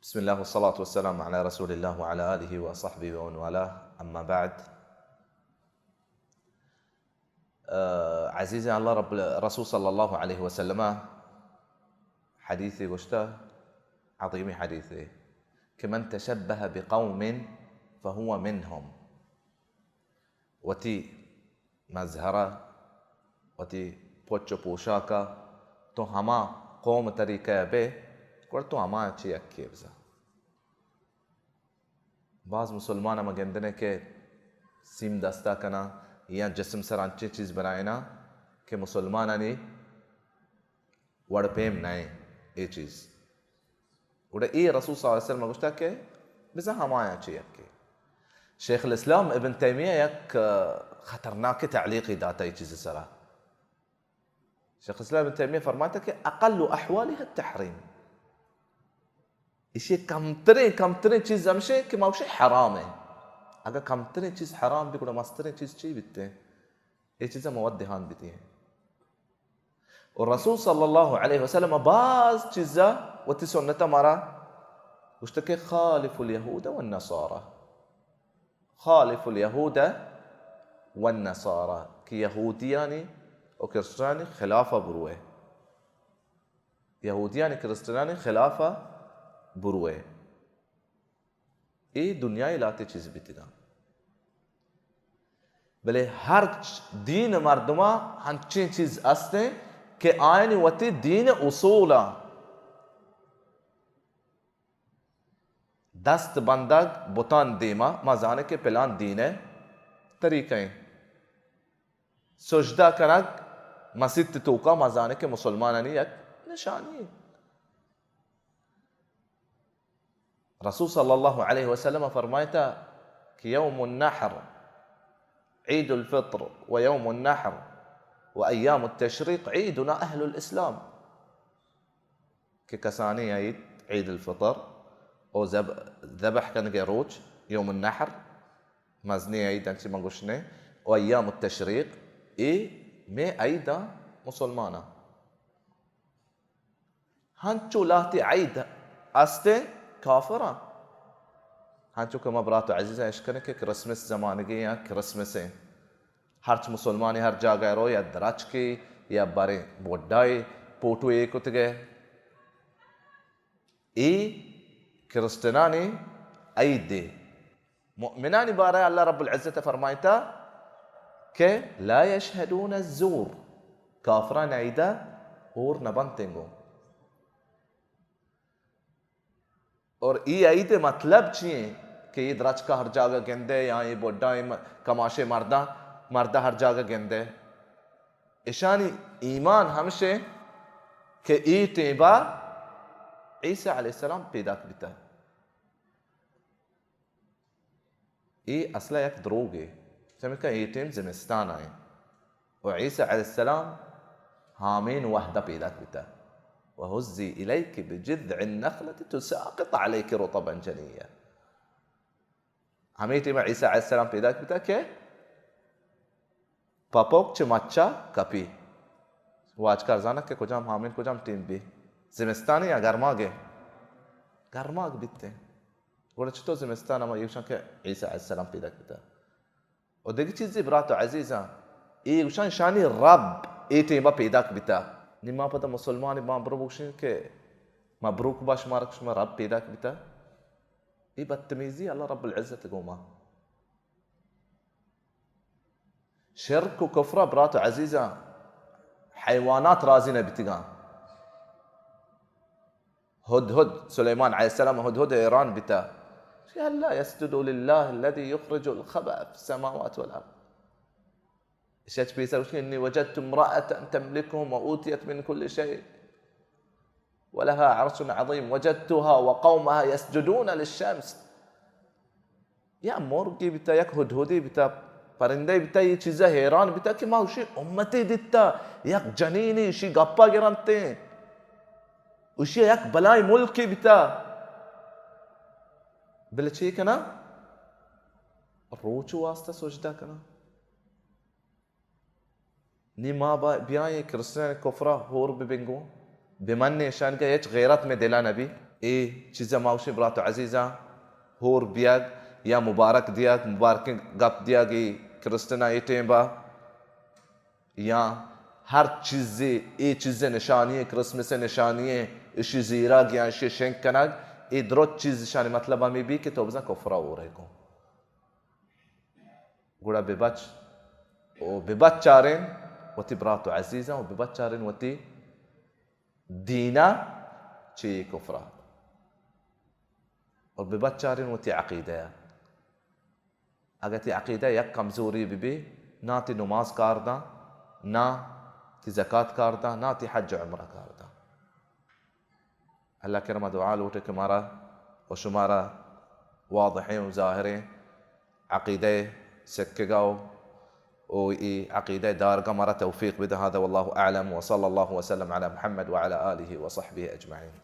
بسم الله والصلاة والسلام على رسول الله وعلى آله وصحبه ومن والاه، أما بعد. آه، عزيزي الله رب، رسول صلى الله عليه وسلم حديث گوشتہ، عظيم حديث، کہ من تشبه بقوم فهو منهم. وتی مظہر ءَ، وتی پچ و پوشاک ءَ تو ہما قوم طریقہ ءَ بئے، گڑا تو ہما چہ یکے بزاں. باز مسلمان ءَ ما گندنے کہ سیم دستا کناں یا جسم سر انچیں چیز بنائیناں کہ مسلمانانی وڑ پیم نہ ایں اے چیز. گڑا اے رسول صلی اللہ علیہ وسلم ءَ گوشتہ کہ بزاں ہمایاں چہ یکے. شیخ الاسلام ابن تیمیہ یک، آ، خطرناک تعلیقی داتہ اے چیز سرا. شیخ الاسلام ابن تیمیہ فرمائتہ کہ اقل احوالها التحریم. ایشی کمتریں، کمتریں چیز ہمشے کہ ما گوشیں حرام ایں. اگہ کمتریں چیز حرام بی، گڑا مستریں چیز چی بیتیں؟ اے چیزاں ما وت دھیان بدییں. و رسول صلی اللہ علیہ وسلم باز چیزا وتی سنت مارا گوشتہ کہ خالف الیہود والنصارى، خالف الیہود والنصارى، کہ یہودیانی و کرسچنانی خلاف بروئے، یہودیانی کرسچنانی خلاف بروئے. اے دنیا ءِ لہتے چیز بیتگاں. بلے ہر چ-، دین مردماں ہنچیں چیز استیں کہ آیانی وتی دین اصولاں دست بندگ بتان دیما، ما زانیں کہ پلان دین ءِ طریقہ ایں. سجدہ کنگ مسیت توکا، ما زانیں کہ مسلمانانی یک نشانی ایں. رسول صلی اللہ علیہ وسلم فرمائتا کہ یوم النحر عید الفطر و یوم النحر و ایام التشریق عیدنا اہل الاسلام، کہ کسانیں عید، عید الفطر و ذب-، ذبح کنگے روچ، یوم النحر، مزنیں عید انچی من گوشنے، و ایام التشریق، اے مئے عیداں مسلماناں. ہنچو لہتے عید استیں کافراں. ہنچو کہ ما برات و عزیزاں اشکنیں کہ کرسمس زمانگے یا کرسمس ایں. ہرچ مسلمانے ہر جاگہ رو یا درچکے یا باریں بڈائے پوٹو اے کتگے. اے کرسچنانی عیدے. مؤمنانی بارہ اللہ رب العزت فرمائتا کہ لا یشهدون الزور، کافران عیدہ ہور نہ بنتیں گوں. اور ای عید مطلب چی ایں کہ ای درچکا ہر جاگہ گندے یا ای بڈا ای م-، کماشے مردہ، مردہ ہر جاگہ گندے؟ اشانی ایمان ہمشے کہ ای ٹیبا عیسی علیہ السلام پیداک بیتا. اے اصلا یک دروگے، چمیکہ اے ٹیم زمستان آئیں و عیسی علیہ السلام ہامین وہدہ پیداک بیتا. وهزي إليك بجذع النخلة تساقط عليك رطبا جنيا. ہمے ٹیم عیسی علیہ السلام پیداک بیتا کہ پپوک چہ مچا کپی. واجکار زانت کہ کجام ہامین کجام ٹیم بی، زمستانی یا گرماگے؟ گرماگ بیتے. گڑا چطور زمستان ہما ایوشان کہ عیسی علیہ السلام پیداک بیتا؟ و دگہ چیزی برات و عزیزاں، ایوشان شانی رب اے ٹیما پیداک بیتا. نی ما پدا مسلمانی ما برو بگوشیں کہ مبروک باش مارک شما رب پیداک بیتا. اے بدتمیزی اللہ رب العزت گوما. شرک و کفرا برات و عزیزاں حیوانات راضی نہ بیتگاں. ہدہد، سلیمان علیہ السلام ہدہد حیران بیتا. کہ اللہ یسجد للہ الذی یخرج الخبأ فی السماوات والارض. اشیاچ پیسر گوشتی، انی وجدت امرأة تملکهم و اوتیت من کل شیء. ولها عرش عظيم وجدتها وقومها يسجدون للشمس. یا مرگی بیتا، یک ہدہدی بیتا، پرندہ بیتا، یہ چیزا حیران بیتا کہ ما اشی امتی دیتا، یک جنینی اشی گپا گرنتے، اشی یک بلائی ملکی بیتا. بلے چی کنا؟ روچ واسطہ سجدہ کنا. نی ما با-، بیائیں کرسچن کفرا ہور ببنگوں، بمنیں اشانگا ہچ غیرت میں دلا نبی. اے چیزا ما گوشیں برات و عزیزاں، ہور بیگ یا مبارک دیگ، مبارکیں گپ دیگ اے کرسٹنا اے ٹیم با، یا ہر چیزے، اے چیزے نشانی ایں، کرسمس نشانی ایں، اشی زیرگ یا اشی شنگ کنگ، اے درست چیز اشانی مطلب ہمیں بی کہ تو بزاں کفرا ہورے کن۔ گڑا بہ بچ، و بہ بچارین وتی برات و عزیزاں و بہ بچارین وتی دینا چہ اے کفرا، اور بہ بچارین وتی عقیدہ۔ اگہ تی عقیدہ یک کمزوری بہ بی، نہ تی نماز کار داں، نہ تی زکات کار داں، نہ تی حج و عمرہ کار داں۔ اللہ کرم دعا لوٹے کہ مارا و شمارا واضحیں و ظاہریں عقیدہ سکگا و، و ای عقیدہ دارگا مارا توفیق بدہ۔ هذا والله أعلم، وصلى الله وسلم على محمد وعلى آله وصحبه أجمعين۔